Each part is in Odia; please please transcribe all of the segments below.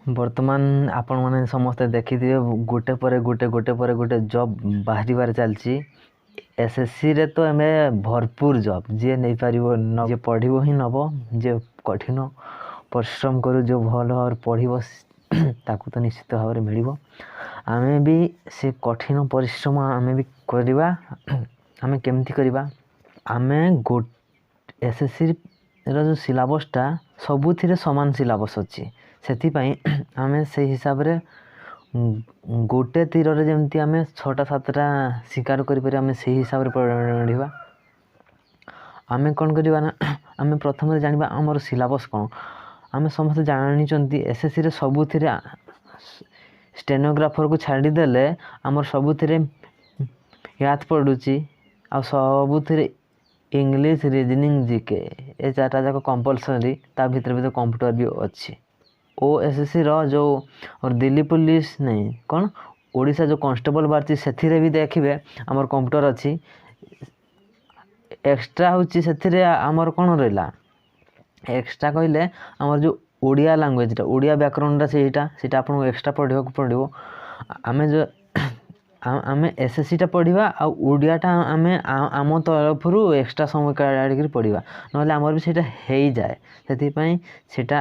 ବର୍ତ୍ତମାନ ଆପଣମାନେ ସମସ୍ତେ ଦେଖିଥିବେ, ଗୋଟେ ପରେ ଗୋଟେ, ଗୋଟେ ପରେ ଗୋଟେ ଜବ୍ ବାହାରିବାରେ ଚାଲିଛି। ଏସ୍ଏସ୍ସିରେ ତ ଏବେ ଭରପୁର ଜବ୍। ଯିଏ ନେଇପାରିବ, ଯିଏ ପଢ଼ିବ ହିଁ ନେବ। ଯିଏ କଠିନ ପରିଶ୍ରମ କରୁ, ଯେଉଁ ଭଲ ଭାବରେ ପଢ଼ିବ, ତାକୁ ତ ନିଶ୍ଚିତ ଭାବରେ ମିଳିବ। ଆମେ ବି ସେ କଠିନ ପରିଶ୍ରମ ଆମେ ବି କରିବା। ଆମେ କେମିତି କରିବା? ଆମେ ଏସ୍ଏସ୍ସିର ଯେଉଁ ସିଲାବସ୍ଟା, ସବୁଥିରେ ସମାନ ସିଲାବସ୍ ଅଛି। ସେଥିପାଇଁ ଆମେ ସେଇ ହିସାବରେ ଗୋଟେ ତୀରରେ ଯେମିତି ଆମେ 6ଟା 7ଟା ଶିକାର କରିପାରିବା, ଆମେ ସେଇ ହିସାବରେ ପଢ଼ିବା। ଆମେ କ'ଣ କରିବା ନା, ଆମେ ପ୍ରଥମରେ ଜାଣିବା ଆମର ସିଲାବସ୍ କ'ଣ। ଆମେ ସମସ୍ତେ ଜାଣିଛନ୍ତି, ଏସ୍ଏସ୍ସିରେ ସବୁଥିରେ ଷ୍ଟେନୋଗ୍ରାଫରକୁ ଛାଡ଼ିଦେଲେ ଆମର ସବୁଥିରେ ମ୍ୟାଥ୍ ପଡ଼ୁଛି, ଆଉ ସବୁଥିରେ ଇଂଲିଶ, ରିଜନିଂ, ଜିକେ, ଏ ଚାରିଟା ଯାକ କମ୍ପଲସରି। ତା ଭିତରେ ଭିତରେ କମ୍ପ୍ୟୁଟର ବି ଅଛି। ଓ ଏସ୍ଏସ୍ସିର ଯେଉଁ ଦିଲ୍ଲୀ ପୋଲିସ ନାଇଁ କ'ଣ, ଓଡ଼ିଶା ଯେଉଁ କନଷ୍ଟେବଲ୍ ବାହାରିଛି, ସେଥିରେ ବି ଦେଖିବେ ଆମର କମ୍ପ୍ୟୁଟର ଅଛି। ଏକ୍ସଟ୍ରା ହେଉଛି ସେଥିରେ ଆମର କ'ଣ ରହିଲା? ଏକ୍ସଟ୍ରା କହିଲେ ଆମର ଯେଉଁ ଓଡ଼ିଆ ଲାଙ୍ଗୁଏଜଟା, ଓଡ଼ିଆ ବ୍ୟାକରଣଟା, ସେଇଟା ଆପଣଙ୍କୁ ଏକ୍ସଟ୍ରା ପଢ଼ିବାକୁ ପଡ଼ିବ। ଆମେ ଯେଉଁ ଆମେ ଏସ୍ଏସ୍ସିଟା ପଢ଼ିବା ଆଉ ଓଡ଼ିଆଟା ଆମେ ଆମ ତରଫରୁ ଏକ୍ସଟ୍ରା ସମୟ କାଢ଼ିକିରି ପଢ଼ିବା, ନହେଲେ ଆମର ବି ସେଇଟା ହେଇଯାଏ। ସେଥିପାଇଁ ସେଇଟା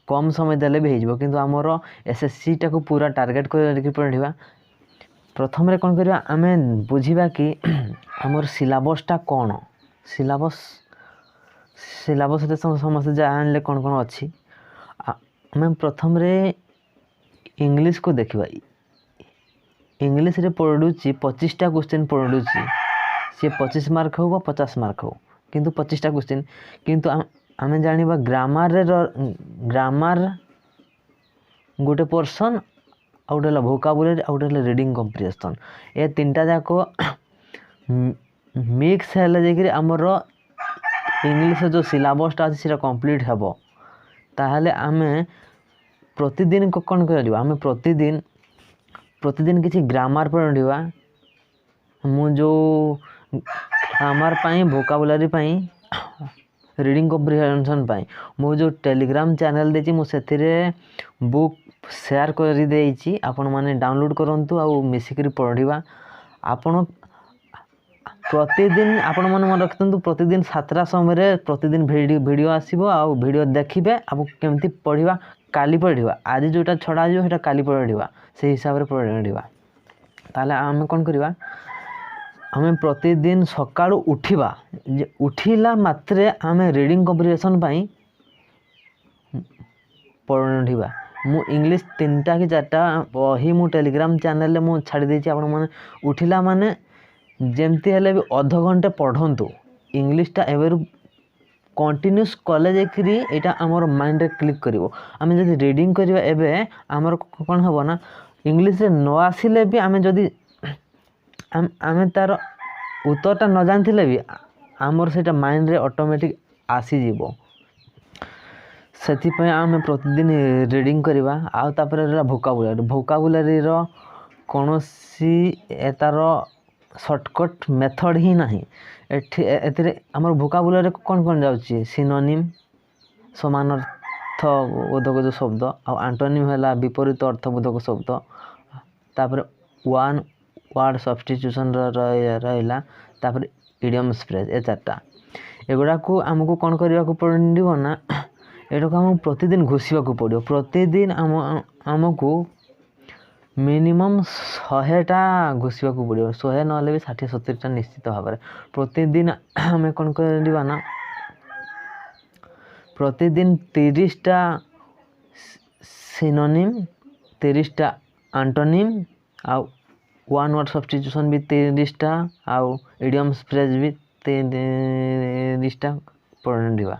କମ୍ ସମୟ ଦେଲେ ବି ହେଇଯିବ, କିନ୍ତୁ ଆମର ଏସ୍ଏସ୍ସିଟାକୁ ପୁରା ଟାର୍ଗେଟ୍ କରିକି ପଢ଼ିବା। ପ୍ରଥମରେ କ'ଣ କରିବା? ଆମେ ବୁଝିବା କି ଆମର ସିଲାବସ୍ଟା କ'ଣ। ସିଲାବସ୍ରେ ସମସ୍ତେ ଜାଣିଲେ କ'ଣ କ'ଣ ଅଛି। ଆମେ ପ୍ରଥମରେ ଇଂଲିଶକୁ ଦେଖିବା। ଇଂଲିଶରେ ପଡ଼ୁଛି 25ଟା କୋଶ୍ଚିନ୍ ପଡ଼ୁଛି। ସିଏ 25 ମାର୍କ ହେଉ ବା 50 ମାର୍କ ହେଉ, କିନ୍ତୁ 25ଟା କୋଶ୍ଚିନ୍। କିନ୍ତୁ ଆମେ ଜାଣିବା ଗ୍ରାମାରରେ, ଗ୍ରାମାର ଗୋଟେ ପୋର୍ସନ୍, ଆଉ ଗୋଟେ ହେଲା ଭୋକାବୁଲାରୀ, ଆଉ ଗୋଟେ ହେଲା ରିଡ଼ିଂ କମ୍ପ୍ରିହେନ୍ସନ୍। ଏ ତିନିଟା ଯାକ ମିକ୍ସ ହେଲେ ଯାଇକରି ଆମର ଇଂଲିଶର ଯେଉଁ ସିଲାବସ୍ଟା ଅଛି, ସେଇଟା କମ୍ପ୍ଲିଟ୍ ହେବ। ତାହେଲେ ଆମେ ପ୍ରତିଦିନ କ'ଣ କରିବା? ଆମେ ପ୍ରତିଦିନ କିଛି ଗ୍ରାମାର ପଢ଼ିବା। ମୁଁ ଯେଉଁ ଗ୍ରାମାର ପାଇଁ, ଭୋକାବୁଲାରୀ ପାଇଁ, ରିଡ଼ିଂ କମ୍ପ୍ରିହେନ୍ସନ୍ ପାଇଁ ମୁଁ ଯେଉଁ ଟେଲିଗ୍ରାମ ଚ୍ୟାନେଲ୍ ଦେଇଛି, ମୁଁ ସେଥିରେ ବୁକ୍ ସେୟାର କରିଦେଇଛି। ଆପଣମାନେ ଡାଉନଲୋଡ଼୍ କରନ୍ତୁ ଆଉ ମିଶିକିରି ପଢ଼ିବା। ଆପଣ ପ୍ରତିଦିନ, ଆପଣମାନେ ମନେ ରଖିଥାନ୍ତୁ, ପ୍ରତିଦିନ 7ଟା ସମୟରେ ପ୍ରତିଦିନ ଭିଡ଼ିଓ ଆସିବ ଆଉ ଭିଡ଼ିଓ ଦେଖିବେ। ଆଉ କେମିତି ପଢ଼ିବା? କାଲି ପଢ଼ିବା। ଆଜି ଯେଉଁଟା ଛଡ଼ା ଯିବ, ସେଇଟା କାଲି ପଢ଼ିବା, ସେଇ ହିସାବରେ ପଢ଼ିବା। ତାହେଲେ ଆମେ କ'ଣ କରିବା? ଆମେ ପ୍ରତିଦିନ ସକାଳୁ ଉଠିବା ଯେ, ଉଠିଲା ମାତ୍ରେ ଆମେ ରିଡ଼ିଂ କମ୍ପ୍ରିହେନ୍ସନ୍ ପାଇଁ ପଢ଼ିବା। ମୁଁ ଇଂଲିଶ 3ଟା କି 4ଟା ବହି ମୁଁ ଟେଲିଗ୍ରାମ ଚ୍ୟାନେଲରେ ମୁଁ ଛାଡ଼ି ଦେଇଛି। ଆପଣମାନେ ଉଠିଲା ମାନେ ଯେମିତି ହେଲେ ବି ଅଧଘଣ୍ଟେ ପଢ଼ନ୍ତୁ। ଇଂଲିଶଟା ଏବେରୁ କଣ୍ଟିନ୍ୟୁସ୍ କଲେ ଯାଇକରି ଏଇଟା ଆମର ମାଇଣ୍ଡରେ କ୍ଲିକ୍ କରିବ। ଆମେ ଯଦି ରିଡ଼ିଂ କରିବା ଏବେ, ଆମର କ'ଣ ହେବ ନା, ଇଂଲିଶରେ ନ ଆସିଲେ ବି ଆମେ ଯଦି ଆମେ ତା'ର ଉତ୍ତରଟା ନ ଜାଣିଥିଲେ ବି ଆମର ସେଇଟା ମାଇଣ୍ଡରେ ଅଟୋମେଟିକ୍ ଆସିଯିବ। ସେଥିପାଇଁ ଆମେ ପ୍ରତିଦିନ ରିଡ଼ିଂ କରିବା। ଆଉ ତାପରେ ରହିଲା ଭୋକାବୁଲାରୀ। ଭୋକାବୁଲାରୀର କୌଣସି ତା'ର ସର୍ଟକଟ୍ ମେଥଡ଼ ହିଁ ନାହିଁ ଏଠି। ଏଥିରେ ଆମର ଭୋକାବୁଲାରୀରେ କ'ଣ କ'ଣ ଯାଉଛି? ସିନୋନିମ୍, ସମାନର୍ଥ ବୋଧକ ଯେଉଁ ଶବ୍ଦ, ଆଉ ଆଣ୍ଟୋନିମ୍ ହେଲା ବିପରୀତ ଅର୍ଥବୋଧକ ଶବ୍ଦ, ତାପରେ ୱାନ୍ ୱାର୍ଡ଼ ସବଷ୍ଟିଚ୍ୟୁସନ୍ ରହିଲା, ତାପରେ ଇଡ଼ିୟମ୍ସ ଫ୍ରେଜ୍। ଏ ଚାରିଟା, ଏଗୁଡ଼ାକୁ ଆମକୁ କ'ଣ କରିବାକୁ ପଡ଼ିବ ନା, ଏଟାକୁ ଆମକୁ ପ୍ରତିଦିନ ଘୋଷିବାକୁ ପଡ଼ିବ। ପ୍ରତିଦିନ ଆମକୁ ମିନିମମ୍ 100ଟା ଘୋଷିବାକୁ ପଡ଼ିବ। 100 ନହେଲେ ବି 60 70ଟା ନିଶ୍ଚିତ ଭାବରେ। ପ୍ରତିଦିନ ଆମେ କ'ଣ କରିବା ନା, ପ୍ରତିଦିନ 30ଟା ସିନୋନିମ୍, 30ଟା ଆଣ୍ଟୋନିମ୍, ଆଉ ୱାନ୍ ୱାର୍ଡ଼ ସବଷ୍ଟିଚ୍ୟୁସନ୍ ବି 30ଟା, ଆଉ ଇଡ଼ିୟମ୍ସ ଫ୍ରେଜ୍ ବି 30ଟା ପଢ଼ିବା।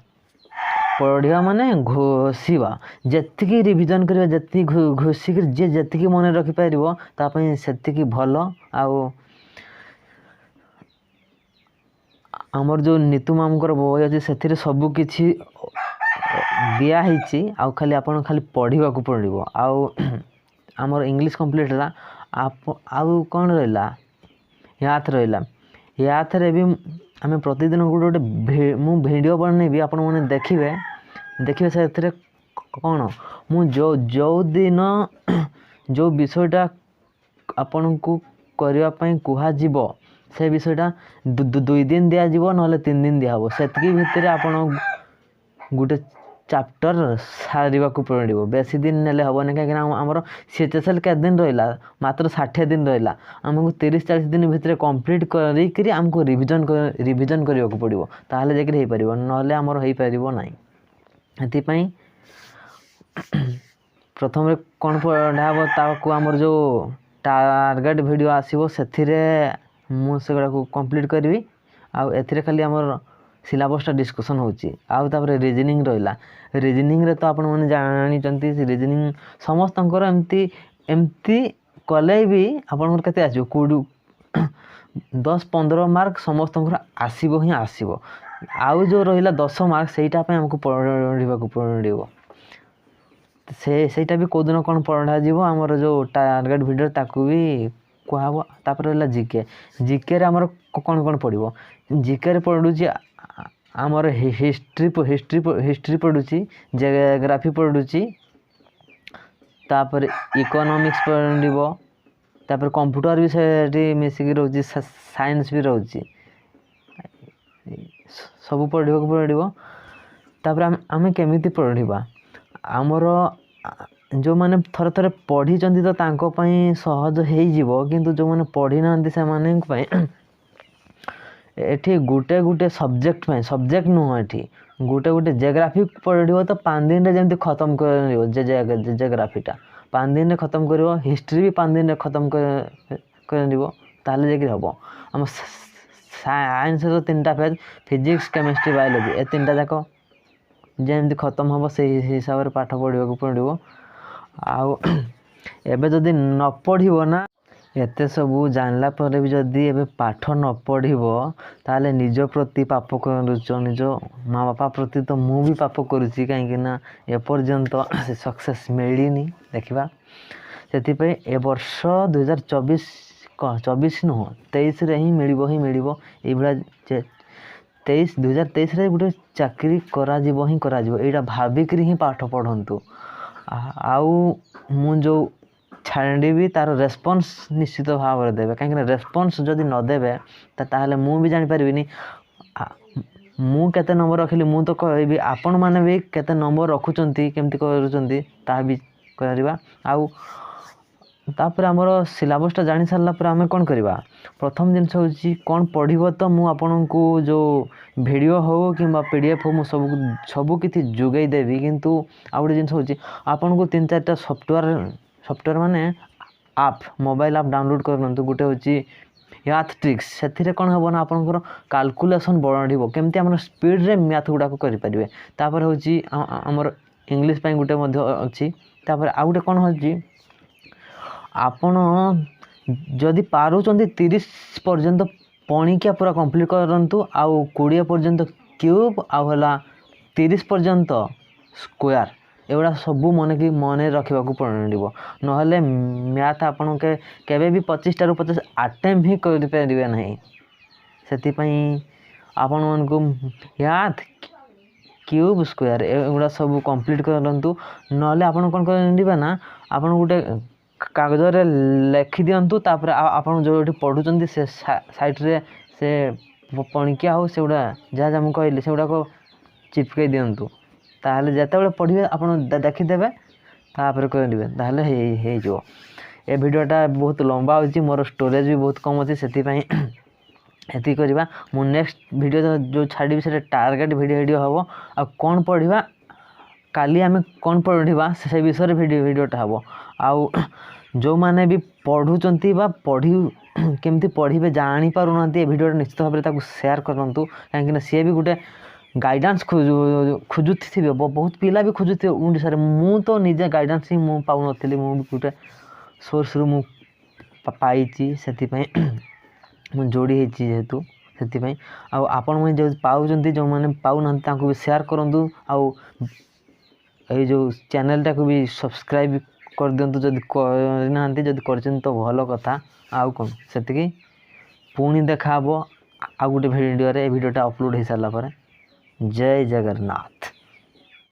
ପଢ଼ିବା ମାନେ ଘୋଷିବା। ଯେତିକି ରିଭିଜନ୍ କରିବା, ଯେତିକି ଘୋଷିକିରି ଯିଏ ଯେତିକି ମନେ ରଖିପାରିବ, ତା ପାଇଁ ସେତିକି ଭଲ। ଆଉ ଆମର ଯେଉଁ ନିତୁ ମାମୁଙ୍କର ବହି ଅଛି, ସେଥିରେ ସବୁ କିଛି ଦିଆହେଇଛି, ଆଉ ଖାଲି ଆପଣ ଖାଲି ପଢ଼ିବାକୁ ପଡ଼ିବ। ଆଉ ଆମର ଇଂଲିଶ କମ୍ପ୍ଲିଟ୍ ହେଲା, ଆଉ କ'ଣ ରହିଲା? ମ୍ୟାଥ୍ ରହିଲା। ମ୍ୟାଥ୍ରେ ବି ଆମେ ପ୍ରତିଦିନ ଗୋଟେ ଗୋଟେ ମୁଁ ଭିଡ଼ିଓ ବନେଇବି, ଆପଣମାନେ ଦେଖିବେ। ସେଥିରେ କ'ଣ ମୁଁ ଯେଉଁ ଯେଉଁ ଦିନ ଯେଉଁ ବିଷୟଟା ଆପଣଙ୍କୁ କରିବା ପାଇଁ କୁହାଯିବ, ସେ ବିଷୟଟା 2 ଦିନ ଦିଆଯିବ, ନହେଲେ 3 ଦିନ ଦିଆହେବ। ସେତିକି ଭିତରେ ଆପଣ ଗୋଟେ ଚାପ୍ଟର ସାରିବାକୁ ପଡ଼ିବ। ବେଶୀ ଦିନ ନେଲେ ହେବନି, କାହିଁକିନା ଆମର CHSL କେତେ ଦିନ ରହିଲା? ମାତ୍ର 60 ଦିନ ରହିଲା। ଆମକୁ 30-40 ଦିନ ଭିତରେ କମ୍ପ୍ଲିଟ୍ କରିକିରି ଆମକୁ ରିଭିଜନ୍ କରିବାକୁ ପଡ଼ିବ। ତାହେଲେ ଯାଇକିରି ହେଇପାରିବ, ନହେଲେ ଆମର ହେଇପାରିବ ନାହିଁ। ଏଥିପାଇଁ ପ୍ରଥମରେ କ'ଣ ପଢ଼ା ହେବ, ତାକୁ ଆମର ଯେଉଁ ଟାର୍ଗେଟ୍ ଭିଡ଼ିଓ ଆସିବ, ସେଥିରେ ମୁଁ ସେଗୁଡ଼ାକୁ କମ୍ପ୍ଲିଟ୍ କରିବି। ଆଉ ଏଥିରେ ଖାଲି ଆମର ସିଲାବସ୍ଟା ଡିସ୍କସନ୍ ହେଉଛି। ଆଉ ତାପରେ ରିଜନିଂ ରହିଲା। ରିଜନିଂରେ ତ ଆପଣମାନେ ଜାଣିଛନ୍ତି, ରିଜନିଂ ସମସ୍ତଙ୍କର ଏମିତି ଏମିତି କଲେ ବି ଆପଣଙ୍କର କେତେ ଆସିବ? 10-15 ମାର୍କ ସମସ୍ତଙ୍କର ଆସିବ ହିଁ ଆସିବ। ଆଉ ଯେଉଁ ରହିଲା 10 ମାର୍କ, ସେଇଟା ପାଇଁ ଆମକୁ ପଢ଼ିବାକୁ ପଡ଼ିବ। ସେଇଟା ବି କେଉଁଦିନ କ'ଣ ପଢ଼ାଯିବ, ଆମର ଯେଉଁ ଟାର୍ଗେଟ୍ ଭିଡ଼ିଓ ତାକୁ ବି କୁହାହେବ। ତାପରେ ରହିଲା ଜିକେ। ଜିକେରେ ଆମର କ'ଣ କ'ଣ ପଡ଼ିବ? ଜିକେରେ ପଡ଼ୁଛି ଆମର ହିଷ୍ଟ୍ରି ପଡ଼ୁଛି, ଜିଓଗ୍ରାଫି ପଡ଼ୁଛି, ତାପରେ ଇକୋନୋମିକ୍ସ ପଡ଼ିବ, ତାପରେ କମ୍ପ୍ୟୁଟର ବି ସେଠି ମିଶିକି ରହୁଛି, ସାଇନ୍ସ ବି ରହୁଛି। ସବୁ ପଢ଼ିବାକୁ ପଡ଼ିବ। ତାପରେ ଆମେ କେମିତି ପଢ଼ିବା? ଆମର ଯେଉଁମାନେ ଥରେ ଥରେ ପଢ଼ିଛନ୍ତି ତ ତାଙ୍କ ପାଇଁ ସହଜ ହେଇଯିବ, କିନ୍ତୁ ଯେଉଁମାନେ ପଢ଼ିନାହାନ୍ତି ସେମାନଙ୍କ ପାଇଁ ଏଠି ଗୋଟେ ଗୋଟେ ସବଜେକ୍ଟ ପାଇଁ, ସବଜେକ୍ଟ ନୁହଁ, ଏଠି ଗୋଟେ ଗୋଟେ ଜିଓଗ୍ରାଫି ପଢ଼ିବ ତ 5 ଦିନରେ ଯେମିତି ଖତମ କରିବ। ଜିଓଗ୍ରାଫିଟା 5 ଦିନରେ ଖତମ କରିବ, ହିଷ୍ଟ୍ରି ବି 5 ଦିନରେ ଖତମ କରିବ, ତାହେଲେ ଯାଇକିରି ହେବ। ଆମ ସାଇନ୍ସର ତିନିଟା ଫେଜ୍, ଫିଜିକ୍ସ, କେମିଷ୍ଟ୍ରି, ବାୟୋଲୋଜି, ଏ ତିନିଟା ଯାକ ଯେମିତି ଖତମ ହେବ, ସେଇ ହିସାବରେ ପାଠ ପଢ଼ିବାକୁ ପଡ଼ିବ। ଆଉ ଏବେ ଯଦି ନ ପଢ଼ିବ ନା, ଏତେ ସବୁ ଜାଣିଲା ପରେ ବି ଯଦି ଏବେ ପାଠ ନ ପଢ଼ିବ, ତାହେଲେ ନିଜ ପ୍ରତି ପାପ କରୁଛ। ନିଜ ମା ବାପା ପ୍ରତି ତ ମୁଁ ବି ପାପ କରୁଛି, କାହିଁକି ନା ଏପର୍ଯ୍ୟନ୍ତ ସେ ସକ୍ସେସ୍ ମିଳିନି। ଦେଖିବା, ସେଥିପାଇଁ ଏ ବର୍ଷ 2024, ଚବିଶ ନୁହଁ, 23ରେ ହିଁ ମିଳିବ ହିଁ ମିଳିବ। ଏଇଭଳିଆ 2023ରେ ଗୋଟେ ଚାକିରି କରାଯିବ ହିଁ କରାଯିବ, ଏଇଟା ଭାବିକିରି ହିଁ ପାଠ ପଢ଼ନ୍ତୁ। ଆଉ ମୁଁ ଯେଉଁ ଛାଡ଼ିବି, ତା'ର ରେସ୍ପନ୍ସ ନିଶ୍ଚିତ ଭାବରେ ଦେବେ, କାହିଁକିନା ରେସ୍ପନ୍ସ ଯଦି ନଦେବେ ତାହେଲେ ମୁଁ ବି ଜାଣିପାରିବିନି ମୁଁ କେତେ ନମ୍ବର ରଖିଲି। ମୁଁ ତ କହିବି, ଆପଣମାନେ ବି କେତେ ନମ୍ବର ରଖୁଛନ୍ତି, କେମିତି କରୁଛନ୍ତି, ତାହା ବି କରିବା। ଆଉ ତାପରେ ଆମର ସିଲାବସ୍ଟା ଜାଣି ସାରିଲା ପରେ ଆମେ କ'ଣ କରିବା? ପ୍ରଥମ ଜିନିଷ ହେଉଛି କ'ଣ ପଢ଼ିବ ତ ମୁଁ ଆପଣଙ୍କୁ ଯେଉଁ ଭିଡ଼ିଓ ହେଉ କିମ୍ବା PDF ହେଉ, ମୁଁ ସବୁ ସବୁ କିଛି ଯୋଗାଇ ଦେବି। କିନ୍ତୁ ଆଉ ଗୋଟେ ଜିନିଷ ହେଉଛି, ଆପଣଙ୍କୁ ତିନି ଚାରିଟା ସଫ୍ଟୱେର୍, ସଫ୍ଟୱେର୍ ମାନେ ଆପ୍, ମୋବାଇଲ୍ ଆପ୍ ଡାଉନଲୋଡ଼୍ କରନ୍ତୁ। ଗୋଟେ ହେଉଛି ମ୍ୟାଥ୍ ଟ୍ରିକ୍ସ। ସେଥିରେ କ'ଣ ହେବ ନା, ଆପଣଙ୍କର କାଲକୁଲେସନ୍ ବଢ଼ିବ, କେମିତି ଆମର ସ୍ପିଡ଼ରେ ମ୍ୟାଥ୍ ଗୁଡ଼ାକ କରିପାରିବେ। ତାପରେ ହେଉଛି ଆମର ଇଂଲିଶ ପାଇଁ ଗୋଟେ ମଧ୍ୟ ଅଛି। ତାପରେ ଆଉ ଗୋଟେ କ'ଣ ହେଉଛି, ଆପଣ ଯଦି ପାରୁଛନ୍ତି 30 ପର୍ଯ୍ୟନ୍ତ ପଣିକିଆ ପୁରା କମ୍ପ୍ଲିଟ୍ କରନ୍ତୁ, ଆଉ 20 ପର୍ଯ୍ୟନ୍ତ କ୍ୟୁବ୍, ଆଉ ହେଲା 30 ପର୍ଯ୍ୟନ୍ତ ସ୍କୋୟାର। ଏଗୁଡ଼ା ସବୁ ମନେ ରଖିବାକୁ ପଡ଼ିବ, ନହେଲେ ମ୍ୟାଥ୍ ଆପଣ କେବେ ବି 25ଟାରୁ 25 ଆଟେମ୍ପ ହିଁ କରିପାରିବେ ନାହିଁ। ସେଥିପାଇଁ ଆପଣମାନଙ୍କୁ ମ୍ୟାଥ୍, କ୍ୟୁବ୍, ସ୍କୋୟାର ଏଗୁଡ଼ା ସବୁ କମ୍ପ୍ଲିଟ୍ କରନ୍ତୁ। ନହେଲେ ଆପଣ କ'ଣ କରିବେ ନା, ଆପଣ ଗୋଟେ କାଗଜରେ ଲେଖିଦିଅନ୍ତୁ। ତାପରେ ଆପଣ ଯେଉଁଠି ପଢ଼ୁଛନ୍ତି, ସେ ସାଇଡ଼୍ରେ ସେ ପଣିକିଆ ହଉ, ସେଗୁଡ଼ା ଯାହା ଯାହା ମୁଁ କହିଲି, ସେଗୁଡ଼ାକ ଚିପକେଇ ଦିଅନ୍ତୁ। ତାହେଲେ ଯେତେବେଳେ ପଢ଼ିବେ, ଆପଣ ଦେଖିଦେବେ, ତାପରେ କରିବେ, ତାହେଲେ ହେଇଯିବ। ଏ ଭିଡ଼ିଓଟା ବହୁତ ଲମ୍ବା ହେଉଛି, ମୋର ଷ୍ଟୋରେଜ୍ ବି ବହୁତ କମ୍ ଅଛି, ସେଥିପାଇଁ ଏତିକି କରିବା। ମୁଁ ନେକ୍ସଟ ଭିଡ଼ିଓ ଯେଉଁ ଛାଡ଼ିବି, ସେଇଟା ଟାର୍ଗେଟ୍ ଭିଡ଼ିଓ ହେବ। ଆଉ କ'ଣ ପଢ଼ିବା, କାଲି ଆମେ କ'ଣ ପଢ଼ିବା, ସେ ବିଷୟରେ ଭିଡ଼ିଓଟା ହେବ। ଆଉ ଯେଉଁମାନେ ବି ପଢ଼ୁଛନ୍ତି ବା କେମିତି ପଢ଼ିବେ ଜାଣିପାରୁନାହାନ୍ତି, ଏ ଭିଡ଼ିଓଟା ନିଶ୍ଚିତ ଭାବରେ ତାକୁ ସେୟାର କରନ୍ତୁ, କାହିଁକିନା ସିଏ ବି ଗୋଟେ ଗାଇଡ଼ାନ୍ସ ଖୋଜୁଥିବେ। ବହୁତ ପିଲା ବି ଖୋଜୁଥିବେ ଓଡ଼ିଶାରେ। ମୁଁ ତ ନିଜେ ଗାଇଡ଼ାନ୍ସ ହିଁ ମୁଁ ପାଉନଥିଲି। ମୁଁ ବି ଗୋଟେ ସୋର୍ସରୁ ମୁଁ ପାଇଛି, ସେଥିପାଇଁ ମୁଁ ଯୋଡ଼ି ହେଇଛି ଯେହେତୁ ସେଥିପାଇଁ। ଆଉ ଆପଣମାନେ ଯେଉଁ ପାଉଛନ୍ତି, ଯେଉଁମାନେ ପାଉନାହାନ୍ତି, ତାଙ୍କୁ ବି ସେୟାର କରନ୍ତୁ। ଆଉ ଏଇ ଯେଉଁ ଚ୍ୟାନେଲଟାକୁ ବି ସବସ୍କ୍ରାଇବ୍ କରିଦିଅନ୍ତୁ ଯଦି କରିନାହାନ୍ତି। ଯଦି କରିଛନ୍ତି ତ ଭଲ କଥା। ଆଉ କ'ଣ, ସେତିକି। ପୁଣି ଦେଖା ହେବ ଆଉ ଗୋଟେ ଭିଡ଼ିଓରେ, ଏ ଭିଡ଼ିଓଟା ଅପଲୋଡ଼ ହେଇସାରିଲା ପରେ। ଜୟ ଜଗନ୍ନାଥ।